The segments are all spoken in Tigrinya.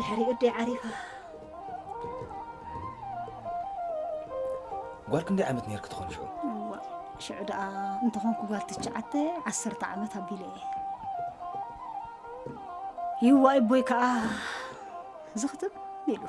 ድሕሪኡ ደይ ዓሪፋ። ጓል ክንደይ ዓመት ነይርኪ ትኾን ሽዑ? እዋ፣ ሽዑ ደኣ እንተኾንኩ ጓል ትሽዓተ ዓሰርተ ዓመት ኣቢለ እየ። ይዋይ ቦይ ከኣ ዝኽትም ኢሉ።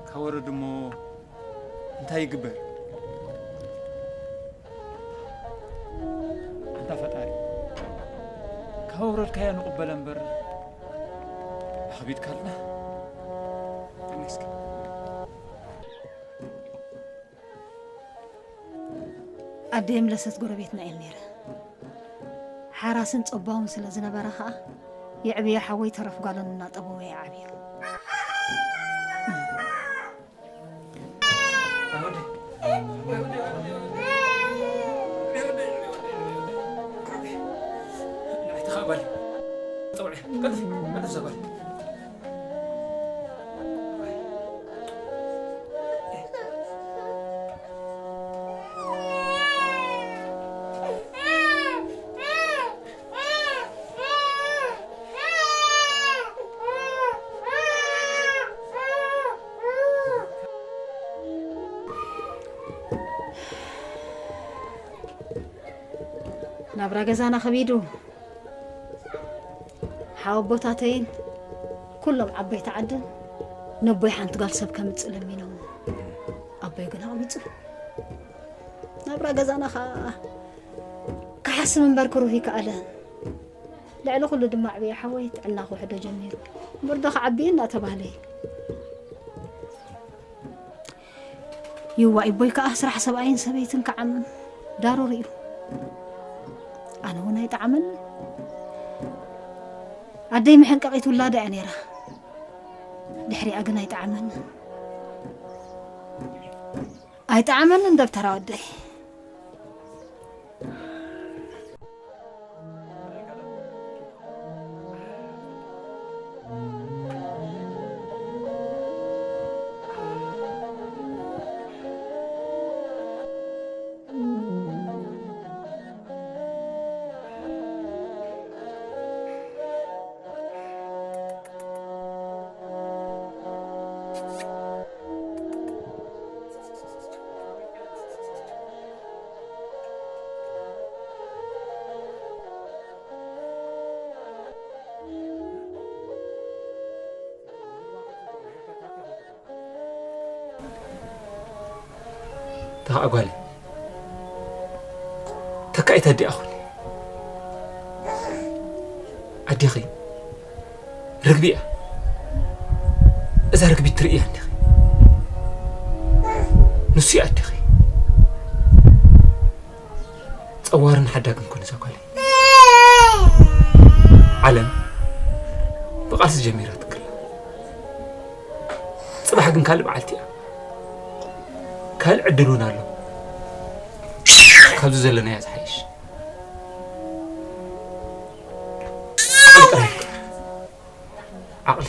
ካብ ወረዱ እሞ እንታይ ይግበር? ኣንታ ፈጣሪ፣ ካብ ኣውረድካዮ ንቕበለ እምበር፣ ኣኽቢድካልና። ተመስገን። ኣደይ ምለሰት ጎረቤትና እየን ነይረ። ሓራስን ጸባውን ስለ ዝነበራ ኸኣ፣ የዕብዮ ሓወይ ተረፍ ጓለን እናጠበወ እየ ዓብዩ። ናብራ ገዛና ከቢዱ። ሓወቦታተይን ኩሎም ዓበይቲ ዓድን ነቦይ ሓንቲ ጓል ሰብ ከምጽእ ለሚኖም። ኣቦይ ግን ኣቕቢጹ። ናብራ ገዛና ኸኣ ክሓስብ እምበር ክሩህ ይከኣለን። ልዕሊ ኩሉ ድማ ዕብየ ሓወይ ጥዕና ክውሕዶ ጀሚሩ። ብርዶ ክዓቢ እናተባህለ እዩ። ይዋይ ቦይ ከኣ ስራሕ ሰብኣይን ሰበይትን ክዓምም ዳሩር እዩ። ኣነ እውን ኣይጠዓመንን። ኣደይ መሐንቀቒት ውላዳ እያ ነይራ። ድሕሪኣ ግን ኣይጠዓመንን። ኣይጠዓመንን ደብተራ ወደይ። ተኻእ ጓለይ፣ ተካኢት ኣዲኣ ኹኒ። ኣዴኺ ርግቢ እያ። እዛ ርግቢት ትርእያ እንዲኺ? ንሱ እዩ ኣዴኺ። ጸዋርን ሓዳግን ኮነ እዛ ጓለይ። ዓለም ብቓልሲ ጀሚራ ትክላ። ጽባሕ ግን ካልእ በዓልቲ እያ። ካልእ ዕድል እውን ኣሎ። ካብዚ ዘለናያ ዝሓይሽ። ዓቕሊ ጥራይ ይግበር። ዓቕሊ።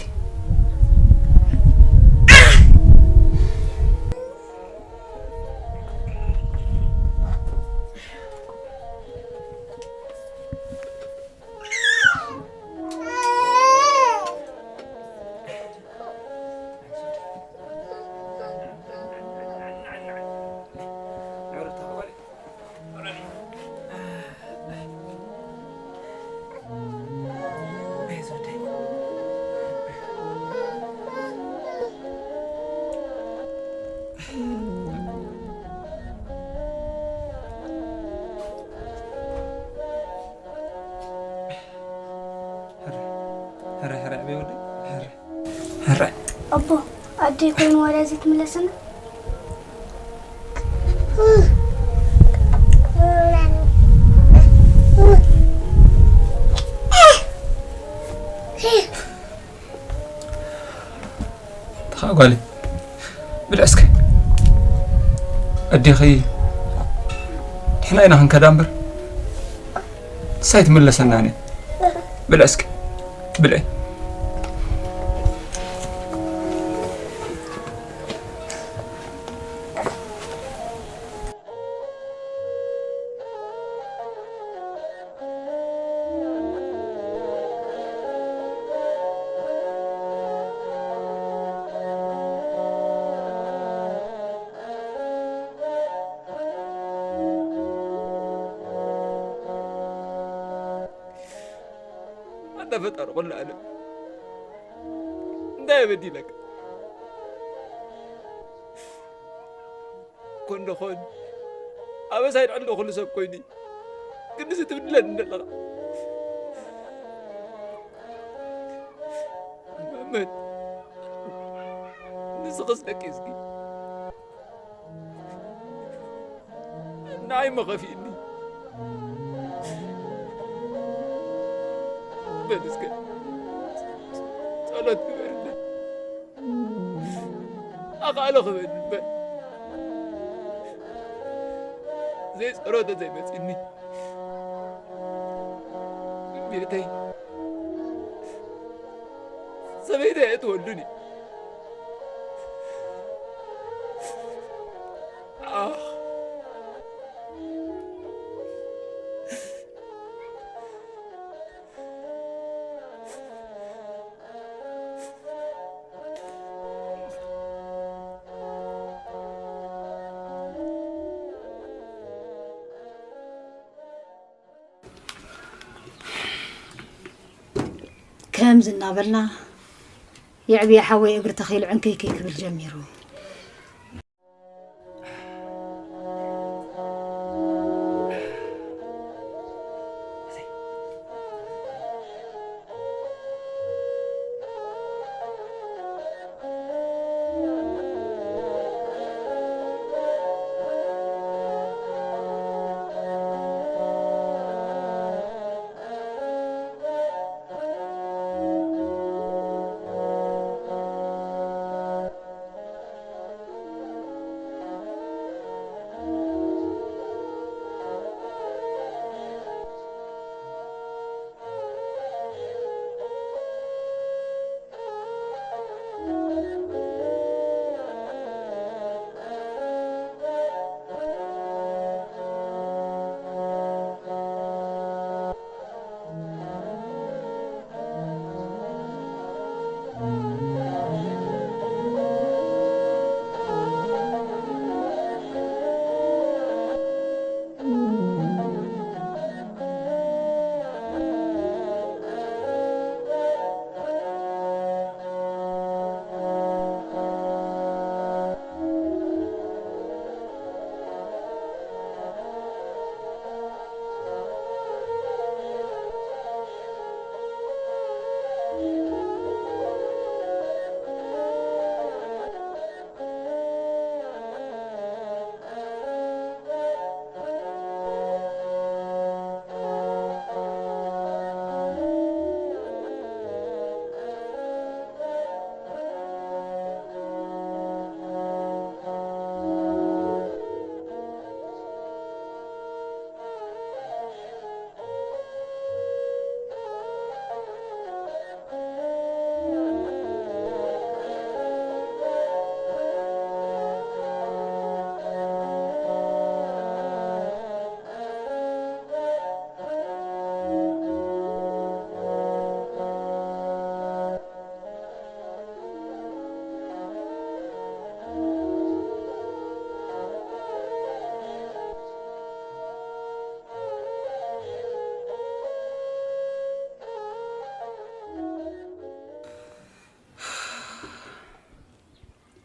ሕራይ ሕራይ ዕበይ ወደይ፣ ሕራይ ሕራይ። ኣቦ፣ ኣደይ ኮይኑ ወደዚ ትምለስና? ተኻ ጓለይ፣ ብልዕ እስከ። ኣዴኺ ንሕና ኢና ክንከዳ እምበር ንሳ ኣይትምለሰናን እያ። ብልዕ እስከ፣ ብልዒ። ኣታ ፈጣሪ ኩሉ ዓለም፣ እንታይ እየ በዲለካ? ኮን ዶ ኾን ኣበሳይ ልዕሊ ኩሉ ሰብ ኮይኑ እዩ። ክንድዚ ትብድለኒ ዘለኻ መመን ንስኽስ ደቂ እስኪ ንዓይ መኸፊእኒ በል እስከ ጸሎት ግበርለይ። ኣኻእሎ ክበል እምበር ዘይጸሎተ ዘይመጺኒ ቤተይ ሰበይተይ ኣይትወሉኒ። ኣኽ ከምዚ እናበልና የዕብየ ሓወይ እግሪ ተኺሉ ዕንከይከይ ክብል ጀሚሩ።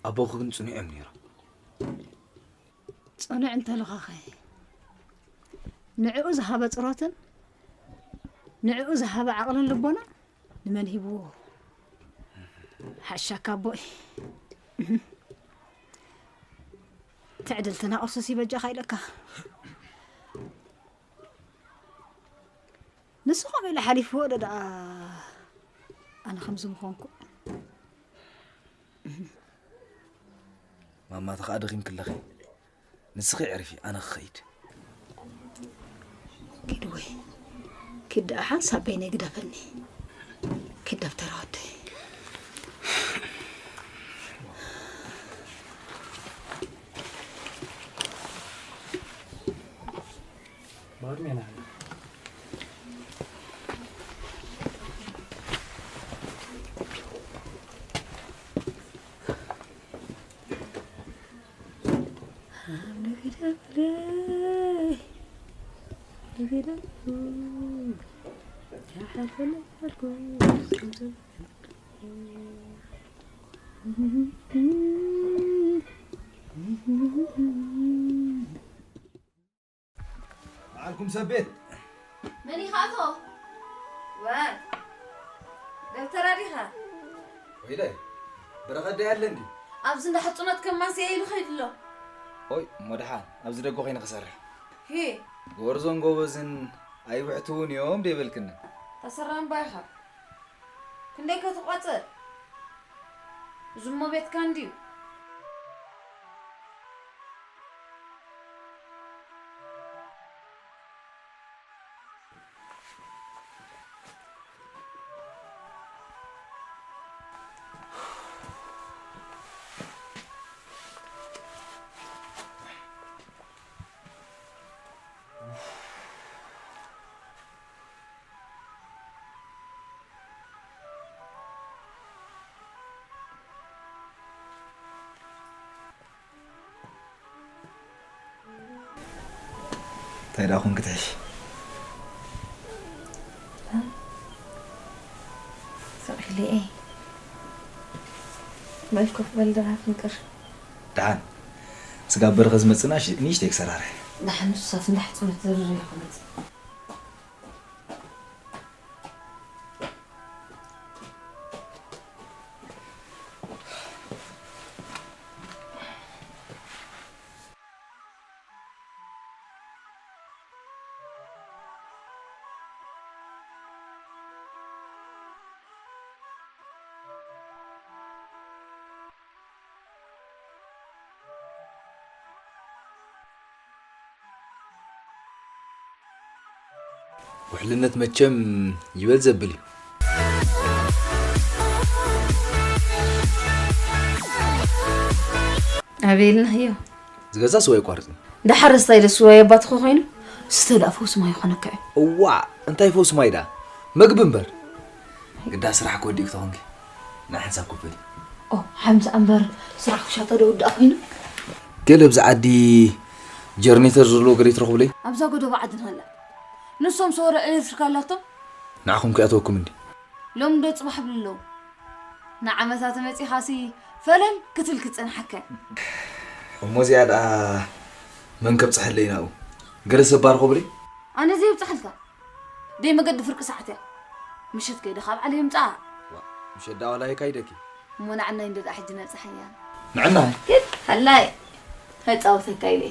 ኣቦኺ ግን ጽኑዕ እዮም ነይሮም። ጽኑዕ እንተልኻኸ ንዕኡ ዝሃበ ጽሮትን ንዕኡ ዝሃበ ዓቕልን ልቦና ንመን ሂብዎ? ሓሻካ ኣቦይ። ትዕድል ተናቑስስ ይበጃኻ ኢለካ። ንሱ ከምኡ ኢሉ ሓሊፍዎ ዶ ደኣ ኣነ ከምዚ ምኾንኩ? ማማ ተኸኣ ደኺምኪ ኣለኺ። ንስኺ ዕርፊ፣ ኣነ ክኸይድ። ኪድ ወይ ኪድ ደኣ ሓንሳብ በይነይ ግደፈኒ። ኪድ ደብተራ ወደይ። በዓልኩም ሰብ ቤት። መን ኢኻ ኣቶ? ዋ፣ ደብተራ ዲኻ? ወይለ፣ በረኸት ዶ ያለ እንዲ? ኣብዚ እንዳ ሕጹነት ከማን ስየ ኢሉ ኸይዱ ኣሎ። ኦይ፣ እሞ ደሓን፣ ኣብዚ ደገ ኾይነ ክሰርሕ። ሂ። ጎርዞን ጎበዝን ኣይብሕትውን እዮም ደይበልክኒ። ተሰራምባ ኢኻ። ክንደይ ከ ትቆጽር? እዚ እሞ ቤትካ እንድዩ። እንታይ ደኣ ኹን ክትሕሽ? ስቕ ኢለ እየ። ምእል ኮፍ በል ደኣ ፍንቅር። ደሓን። ስጋብ በረኸ ዝመጽእ ንእሽ-፣ ንእሽተይ ክሰራርሕ። ደሓን ንሱሳት እንዳ ሕጽነት ዝርር ኢሉ ክመጽእ። ውሕልነት መቸም ይበል ዘብል እዩ። ኣቤልና ህዮ። ዝገዛ ስዋ ኣይቋርጽን። እንዳ ሓረስታይ ዶ ስዋ የባትኾ ኮይኑ? ስተ ደኣ ፈውሲ ማይ ይኾነካ እዩ። እዋእ፣ እንታይ ፈውሲ ማይ ደኣ? መግቢ እምበር። ግዳ ስራሕ ክወዲእ ክተኾንኪ፣ ናይ ሓንሳብ ክፈሊ። ኦ፣ ሓምሳ እምበር ስራሕ ክሻጦ ዶ ውዳእ ኮይኑ? ገለ ኣብዚ ዓዲ ጀርኔተር ዘለዎ ገለ ይትረኽቡለይ? ኣብዛ ጎደቦ ዓድና ኣላ። ንሶም ሰወረ ኤሌክትሪክ ኣላቶም። ንዓኹም ከይኣተወኩም እንዲ። ሎም ዶ ጽባሕ ብልለው። ንዓመታ ተመጺኻሲ ፈለል ክትብል ክጸንሓከ። እሞ እዚኣ ደኣ መን ከብጽሐለይ ናብኡ? ገለ ሰብ ባርኾ ብለይ? ኣነ ዘየብጽሓልካ። ደይ መገዲ ፍርቂ ሰዓት እያ። ምሸት ከይደ ካብ ዓሊ ይምጻእ። ዋ፣ ምሸት ደኣ ዋላ የካይደኪ። እሞ ንዕናይ እንዶ ደኣ ሕጂ ነብጽሓያ። ንዕናይ? ግን ሃላይ። ከጻውተካ ኢለ።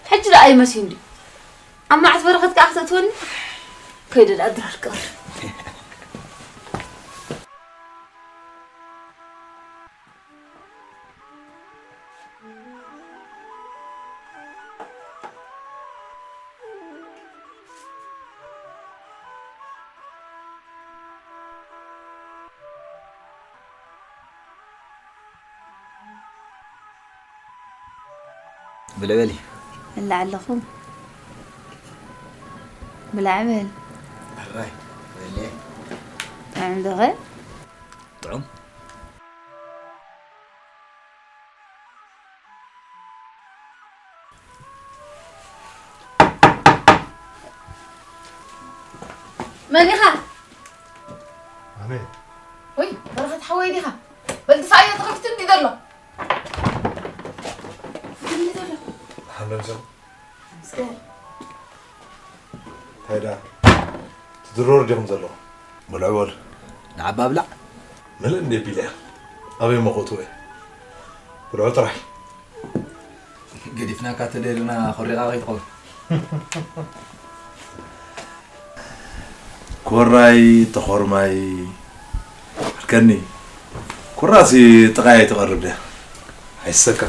ሕጂ ደኣ ኣይመስዩን ድዩ? ኣብ መዓት በረኸት ከኣ ክተትወኒ? ከይደ ደኣ ድራር ቅር። ብለበሊ። እላ ኣለኹ። ብላዕ በል። ሕራይ፣ በሊ። ጥዑም ዶ ኸ? ጥዑም። መን ኢኻ? ኣነ። ወይ፣ በረኸት ሓወይ ዲኻ? በል ድፋዕ እዮ ተኸፊቱ እንዲ ዘሎ። ፍትኒ ዘሎ። ሃሎ፣ ሰው። ምስገር። እንታይ ደኣ? ትድረሩ ዲኹም ዘለኹም? በልዑ በሉ። ንዓባ ብላዕ። ምልእ እንዴ ቢልያ ኣበይ መኾቱ እየ ብልዑ ጥራይ። ገዲፍናካ ተደልና ኮሪቓ ከይትኸውን። ኮራይ ተኾርማይ፣ ኣርከኒ። ኮራሲ ጥቓይ ትቐርብ ድያ? ኣይሰካ።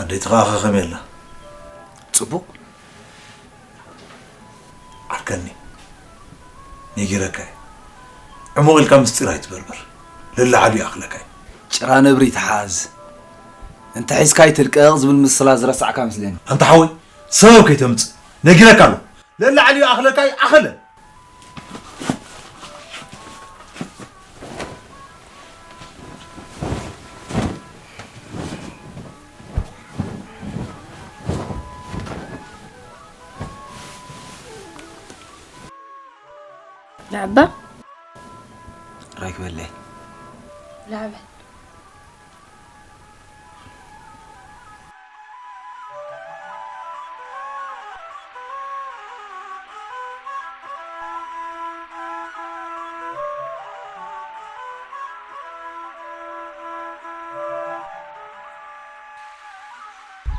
ኣደይትኻ ከ ከመይ ኣላ? ጽቡቕ። ዓርከኒ፣ ነጊረካ እየ። ዕሙቕ ኢልካ ምስጢር ኣይትበርብር። ለላዕሉ ይኣኽለካ እዩ። ጭራ ነብሪ ይትሓዝ። እንተ ሒዝካ ኣይትልቀቕ ዝብል ምስላ ዝረሳዕካ መስለኒ። ኣንታ ሓወይ፣ ሰበብ ከይተምጽእ። ነጊረካ ኣለኹ። ለላዕሉ ይኣኽለካ እዩ፣ ኣኸለ። ንዕባ ራይ ክበለይ። ላዕበል።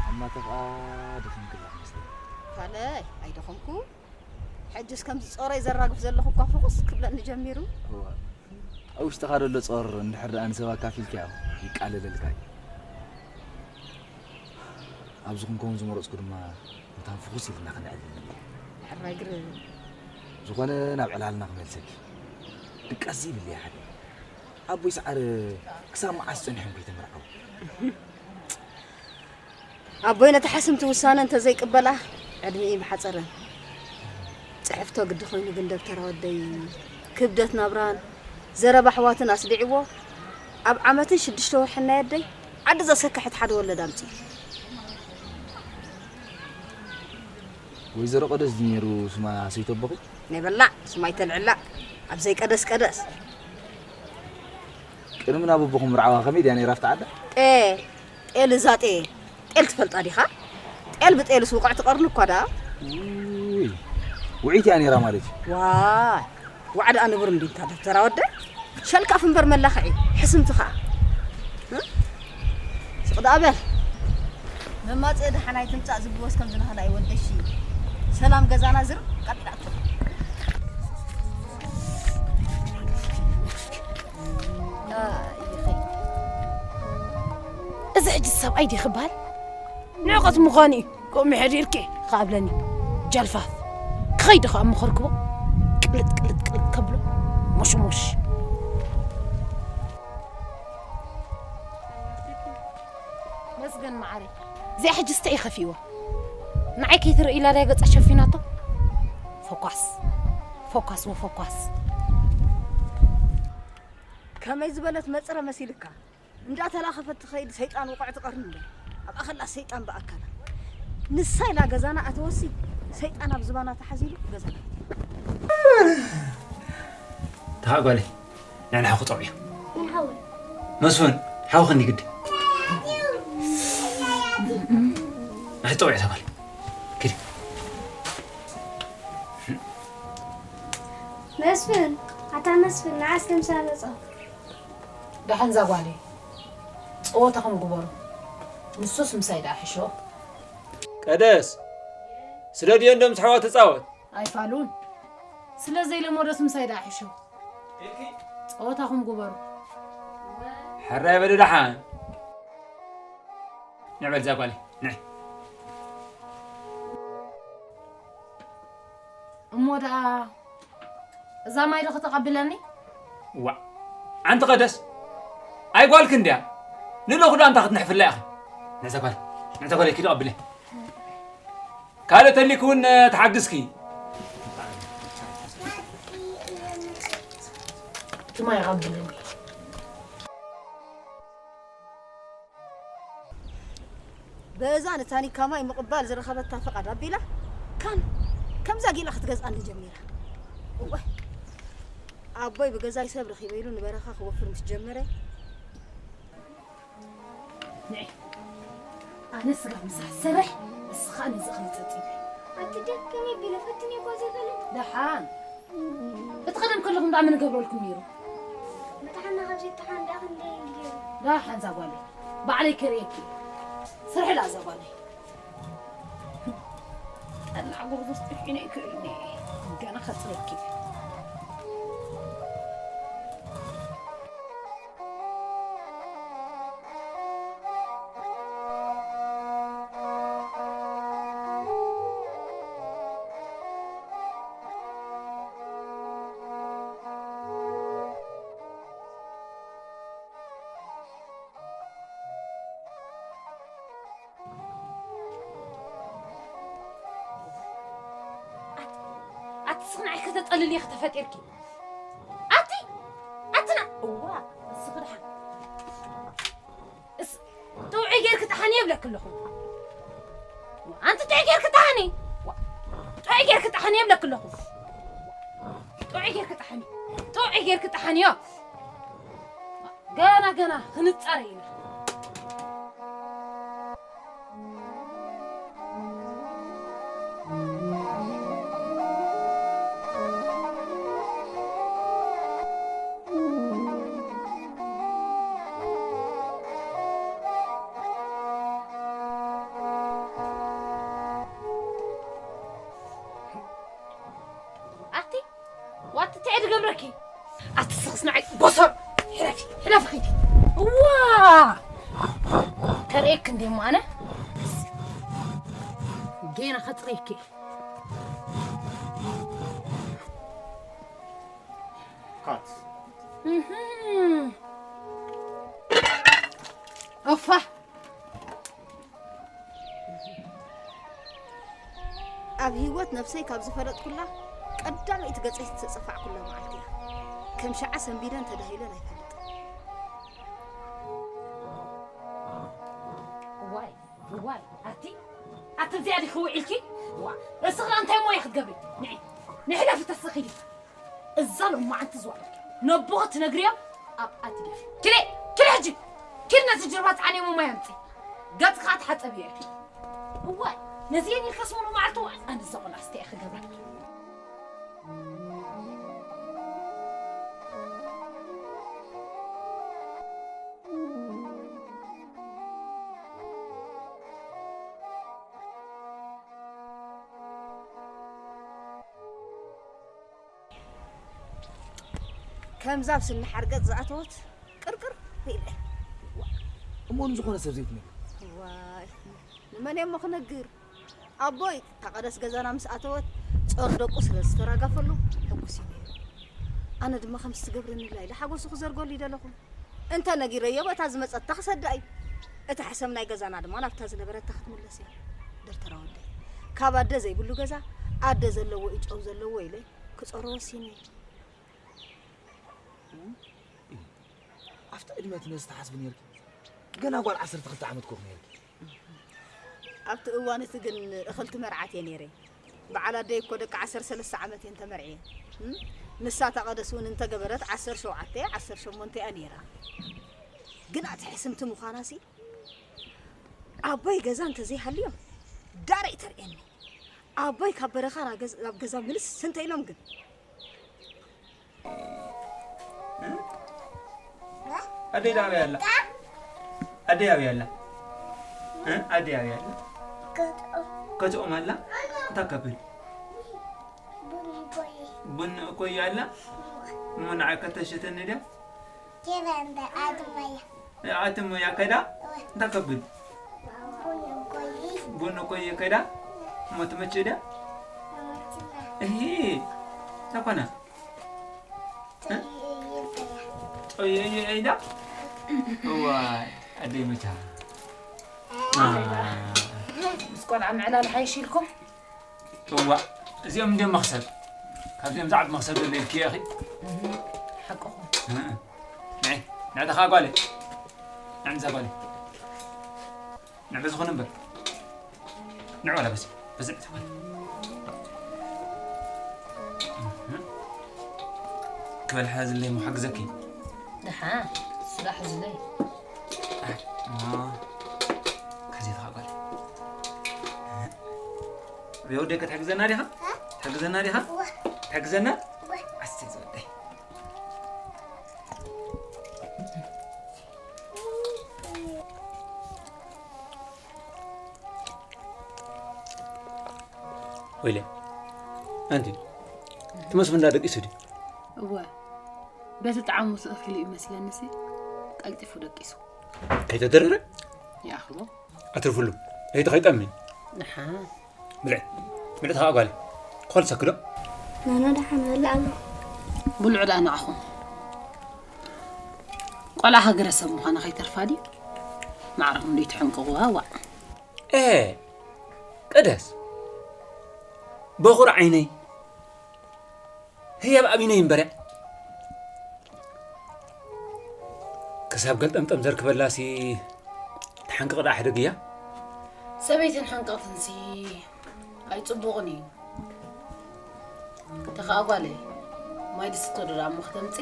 ኣማተ ኸኣ ደኺምክላ መስለኒ። ካልኣይ ኣይደኸምኩ። ሕጅስ ከምዚ ጾረይ ዘራግፍ ዘለኹ እኳ ፍኹስ ክብለኒ ጀሚሩ። እዋ፣ ኣብ ውሽጥኻ ዘሎ ጾር እንድሕር ደኣ ንሰብ ኣካፊልካዮ ይቃለለልካ እዩ። ኣብዚ ክንከውን ዝመረጽኩ ድማ መታን ፍኹስ ኢልና ክንዕልል እዩ። ሕራይ ግርም። ዝኾነ ናብ ዕላልና ክመልሰኪ። ድቃስ ዘይብለይ ሓደ። ኣቦይ ሰዓረ ክሳብ መዓስ ጸኒሖም ከይተመርዓዉ? ኣቦይ ነቲ ሓስምቲ ውሳነ እንተዘይቅበላ ዕድሚኢ ምሓጸረ። ጽሕፍቶ ግዲ ኮይኑ ግን ደብተራ ወደይ ክብደት ናብራን ዘረባ ኣሕዋትን ኣስዲዕዎ ኣብ ዓመትን ሽዱሽተ ወርሕን ናይ ኣደይ ዓዲ ዘሰክሐት ሓደ ወለድ ኣምጺኡ። ወይዘሮ ቀደስ ድዩ ነይሩ ስማ ሰይተቦኺ? ናይ በላዕ ስማ ኣይተልዕላ ኣብ ዘይቀደስ ቀደስ። ቅድሚ ናብ ኣቦኹም ምርዓዋ ከመይ ድያ ነይራ ኣብታ ዓዳ? ጤ ጤል እዛ ጤ ጤል ትፈልጣ ዲኻ? ጤል ብጤልስ ውቕዕቲ ቀርኒ እኳ ደኣ። ውይ፣ ውዕይቲ እያ ነይራ ማለት እዩ። ዋይ፣ ዋዕ ደኣ ንቡር እንዲንታ ደብተራ ወደ ሸልካፍ እምበር መላኽዒ ሕስምቲ ኸኣ። እ? ስቕ ደኣ በል። መማጽኢ ደሓን ኣይትምጻእ ዝብወስ ከም ዝናህና እዩ ወደሺ። ሰላም ገዛና ዝርቅ ኣቢላቶ። ኣይ፣ ይኸይ። እዚ ሕጂ ሰብኣይ ድዩ ክበሃል? ንዕቀት ምዃኑ እዩ። ከምኡ ሕዲርኪ ክኣብለኒ። ጃልፋፍ። ክኸይድ ኸኣ ምኸርክቦ። ቅልጥ፣ ቅልጥ፣ ቅልጥ ከብሎ። ሙሽሙሽ። መስገን መዓረይ። እዚኣ ሕጂ ስተ እዩ ከፊእዎ። ንዓይ ከይትርኢ ኢላ ድያ ገጻ ሸፊናቶ? ፎኳስ። ፎኳስ ወፎኳስ። ከመይ ዝበለት መጽረ መሲልካ? እንዳተላኸፈት ትኸይድ ሰይጣን ውቕዕቲ ቀርኒ እምበር፣ ኣብኣ ከላ ሰይጣን ብኣካላ። ንሳ ኢላ ገዛና ኣተወሲ፣ ሰይጣን ኣብ ዝባና ተሓዚሉ ገዛና። ተኻ ጓለይ፣ ንሕና ሓው ክጠውዕ እዩ። መን ሓወይ? መስፍን፣ ሓው ክንዲ ግዲ። ንሕጠውዕ እታ ጓል። ኪዲ። መስፍን፣ ኣታ መስፍን፣ ንዓስ ከምሳ መጻ። ደሓን እዛ ጓለይ፣ ጸወታኹም ግበሩ። ንሱስ ምሳይ ደኣ ሕሾ። ቀደስ፣ ስለ ድዮ እንዶ ምስ ኣሕዋት ትጻወት? ኣይፋሉን። ስለ ዘይለመዶስ ምሳይ ደኣ ሕሾ። ጸወታኹም ግበሩ። ሕራይ በሊ ደሓን። ንዕ በል እዛ ጓለይ፣ ንዕ። እሞ ደኣ እዛ ማይ ዶ ከተቐብለኒ? ዋእ፣ ኣንቲ ቀደስ፣ ኣይ ጓልኪ እንድያ። ንልእኹ ዶ ኣንታ ክትንሕፍላ ኢኺ? ነዛ ጓል፣ ነዛ ጓል ኪዲ ቀብለ። ካልእ ተሊኪ እውን፣ እ፣ ተሓግዝኪ። እቲ ማይ ቀብለኒ። በዛ ንታኒካ ማይ ምቕባል ዝረኸበታ ፍቓድ ኣቢላ፣ ካን ከምዛ ጊላ ክትገዝኣኒ ጀሚራ። እወ፣ ኣቦይ ብገዛይ ሰብ ረኺበ ኢሉ ንበረኻ ክወፍር ምስ ጀመረ፣ ንዒ፣ ኣነ ስጋ ምሳሕ ዝሰርሕ፣ ንስኻ ነዚ እኽሊ ጠጢኒ። ኣቲ ደከመ ቢለ ፈትኒ እኳ ዘይበለ። ደሓን። እቲ ቀደም ከለኹም ደኣ መን ገብረልኩም ነይሩ? መታሓና ካብ ዘይተሓን ደኣ ክንደይ እንድዩ? ደሓን እዛ ጓለይ። ባዕለይ ከርእየኪ። ስርሒ ደኣ እዛ ጓለይ። ጠላዕ ጎርዞ ስጢሒነ ይክእልኒ። ገና ከጽረኪ። ኣቲ ስኽናዒ ከተጠልል ኢኺ ተፈጢርኪ። ኣቲ ኣትና እዋ እስኺ ደሓን እስ ጥዑይ ጌርኪ ጠሓኒ የብለኪ ኣለኹ። ኣንቲ ጥዑይ ጌርኪ ጠሓኒ። ጥዑይ ጌርኪ ጠሓኒ የብለኪ ኣለኹ። ጥዑይ ጌርኪ ጠሓኒ። ጥዑይ ጌርኪ ጠሓኒዮ። ገና ገና ክንጻረ ኢና። ኣቲ ዋትትዐ ድገብረኪ ኣቲ ስኽስ ንዓይ ቦሶር ሕለፊ ሕለፊ ኺዲ እዋ ከርእየክ እንዴ እሞ ኣነ ጌና ከጥረይኪ ካት እህም። ኦፋ ኣብ ህይወት ነብሰይ ካብ ዝፈለጥኩላ ቀዳመይቲ ገጸይ ዝተጸፋዕኩላ መዓልቲ እያ። ከም ሽዓ ሰንቢደን ተዳሂለን ኣይፈልጥን። ዋይ ዋይ ኣቲ ኣቲ እዚኣ ዲኺ ውዒልኪ ዋ እስኽላ እንታይ ሞያ ክትገብሪ ንዒ ንሕለፊ ተስኺ እዛ ሎማዓንቲ ዝወዓልኪ ነቦኺ ትነግርዮ ኣብኣ ትደፊ። ኪዲ ኪዲ ሕጂ ኪዲ ነቲ ጅርባ ትዓንዮ ማይ ኣምጺ። ገጽኺ ከኣ ተሓጸብዮ ኢኺ። እዋይ ነዚኤን ኢልካስ ሙሉእ መዓልቲ ውዕል ኣነ እዛ ቆልዓ ስተ ኢኺ ገብራ። ከምዛ ኣብ ስኒ ሓርገጽ ዝኣተወት ቅርቅር ኢለ። እሞ ንዝኾነ ሰብ ዘይትነግር። ዋይ ንመን እየ እሞ ክነግር? ኣቦይ እታ ቀደስ ገዛና ምስ ኣተወት ጾር ደቁ ስለ ዝተራገፈሉ ሕጉስ እዩ ነይሩ። ኣነ ድማ ከምዚ ትገብረኒ ኢላ ኢለ ሓጎሱ ክዘርገሉ ይደለኹ። እንተ ነጊረዮ በታ ዝመጸት ክሰዳ እዩ። እታ ሕሰም ናይ ገዛና ድማ ናብታ ዝነበረታ ክትምለስ እያ። ደርተራ ወደይ ካብ ኣደ ዘይብሉ ገዛ ኣደ ዘለዎ እዩ ጨው ዘለዎ ኢለ ክጾሮ ወሲነ። ኣብቲ ዕድመ እቲ ነዚ ትሓስቢ ነርኪ? ገና ጓል ዓሰርተ ክልተ ዓመት ኮፍ ነርኪ። ኣብቲ እዋን እቲ ግን እኽልቲ መርዓት እየ ነይረ። በዓል ኣደይ እኮ ደቂ ዓሰርተ ሰለስተ ዓመት እየን ተመርዕየን። እም? ንሳ እታ ቀደስ እውን እንተገበረት ዓሰርተ ሸውዓተ ዓሰርተ ሸሞንተ እያ ነይራ። ግን ኣቲ ሕስምቲ ምዃናሲ ኣቦይ ገዛ እንተዘይሃልዮም ዳር እተርእየኒ። ኣቦይ ካብ በረኻ ናብ ገዛ ምልስ ስንተ ኢሎም ግን ኣደይ ዳበይ ኣላ ኣደይ ኣበይ ኣላ ኣደይ ኣበይ ኣላ ከትኦም ኣላ እንታይ ከብል ቡን እኮ ኣላ እሞ ንዓይ ከተሸተኒ ድያ ኣትሞያ ከዳ እንታይ ከብል ቡን እኮ ከዳ እሞ ትመችእ ድያ እሂ ተኮና ጦየየ ኢዳ እዋይ ኣደይ መቻ ምስ ቆልዓ ምዕላል ሓይሽ ኢልኩም እዋ እዚኦም እንደ መኽሰብ ካብዚኦም ዛዕብ መኽሰብ ዘሎ ኢልኪ ኢኺ ሓቅኹም ንዕድኻ ጓለ ንዕምዛ ጓለ ንዕበ ዝኾነ እምበር ንዕበላ በዚ በዚ ዕተ ጓለ ክበልሐ ዝለይ ምሓግዘኪ ደሓ ስራሕ ዝለይ ካዜትኻ ጓለ ኣበይ ወደይ፣ ክትሕግዘና ዲኻ? ትሕግዘና ዲኻ? ትሕግዘና? ኣስተይ ዝወደይ። ወይለ፣ ኣንቲ፣ እቲ መስፍን እንዳ ደቂሱ ድዩ? እወ፣ በቲ ጣዕሙ ስእኺሉ እዩ መስለኒ ሲ፣ ቀልጢፉ ደቂሱ። ከይተደረረ? ይኣኽሎ። ኣትርፍሉ፣ ለይቲ ከይጠሚ። ንሓ። ብልዕ፣ ብልዕ ተኸኣ ጓል። ክኸል ሰክዶ? ናና ደሓን ኣለ ኣሎ። ብልዑ ደኣ ንዓኹም። ቆልዓ ሃገረሰብ ምዃና ከይተርፋ ድዩ? ማዕረኹም ዶ ይትሕንቅቑዋ? ዋዕ። ኤ፣ ቅደስ። በኹር ዓይነይ። ህያብ ኣብነይ እምበርያ። ክሳብ ገልጠምጠም ዘርክበላሲ ተሓንቅቕ ደኣ ሕደግያ። ሰበይትን ሓንቀቕትንሲ ኣይጽቡቕን እዩ። ተኸኣ ጓለይ፣ ማይ ድስቶ ዶ ደኣ እሞ ክተምጺ?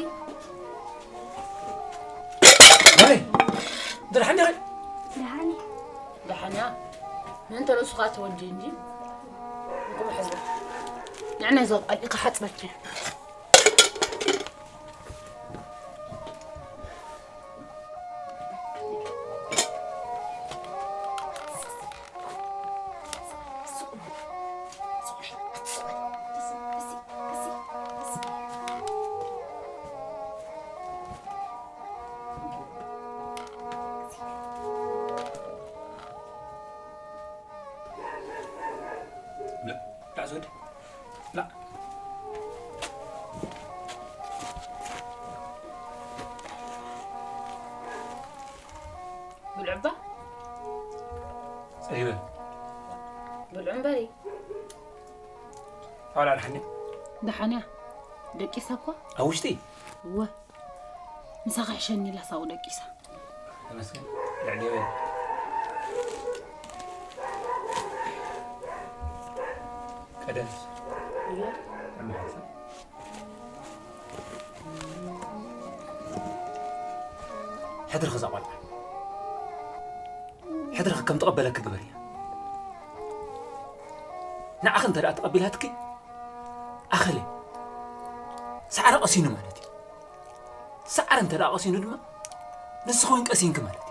ማይ፣ ደሓን ዲኺ? ደሓን እየ። ደሓን እያ። ምእንተ ርእሱ ኸኣ ተወዲ እንጂ። እንኩም ሕዝባ። ንዕና ይዞብ፣ ኣይ፣ ክሓጽበኪ። لا، لا زود. لا. ብልዑ እባ። ጸይበ። ብልዑ እምበሪ። ኣውላ ደሓን ድያ? ደሓን እያ። ደቂሳ እኳ። ኣብ ውሽጢ? እወ። ምሳኻ ሕሸኒ ኢላ ሳቑ ደቂሳ። ተመስገን። ልዕሊ ወይ። ቀደም። እወ። ኣመሓሳ። ሕድርኺ እዛ ቆልዓ። ሕድርኺ ከም ትቐበለኪ ግበርያ። ንዓኺ እንተ ደኣ ተቐቢላትኪ፣ ኣኸለ። ሳዕሪ ቀሲኑ ማለት እዩ። ሳዕሪ እንተ ደኣ ቀሲኑ ድማ፣ ንስኺ እውን ቀሲንኪ ማለት እዩ።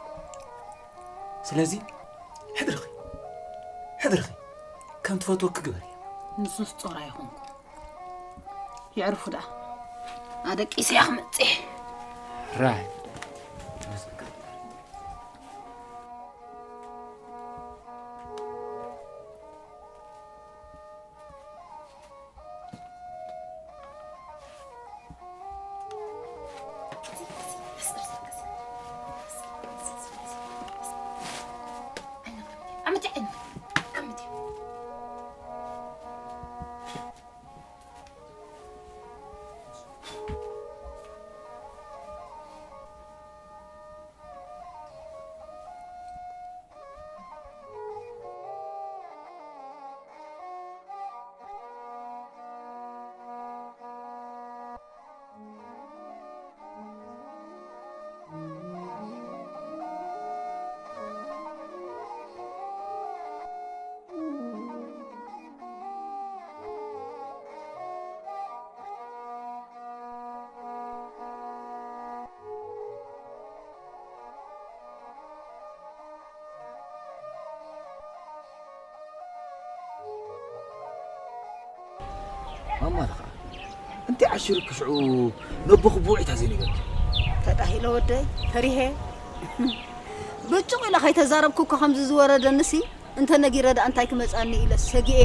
ስለዚ፣ ሕድርኺ፣ ሕድርኺ፣ ከም ትፈትወኪ ግበርያ። ንሱስ ጾር ኣይኾንኩ። የዕርፉ ደኣ። ኣደቂሰያ ክመጽእ። ራይ። ማማ ለኻ፣ እንታይ ዓሽርኪ ሽዑ ነቦኺ ብውዒታ ዘይነገርኪ? ተዳሂለ ወደይ፣ ፈሪሄ። ብጭቕ ኢለ ከይተዛረብኩ እኮ ከምዚ ዝወረደንሲ፣ እንተ ነጊረ ደኣ እንታይ ክመጻኒ ኢለ ሰጊኤ።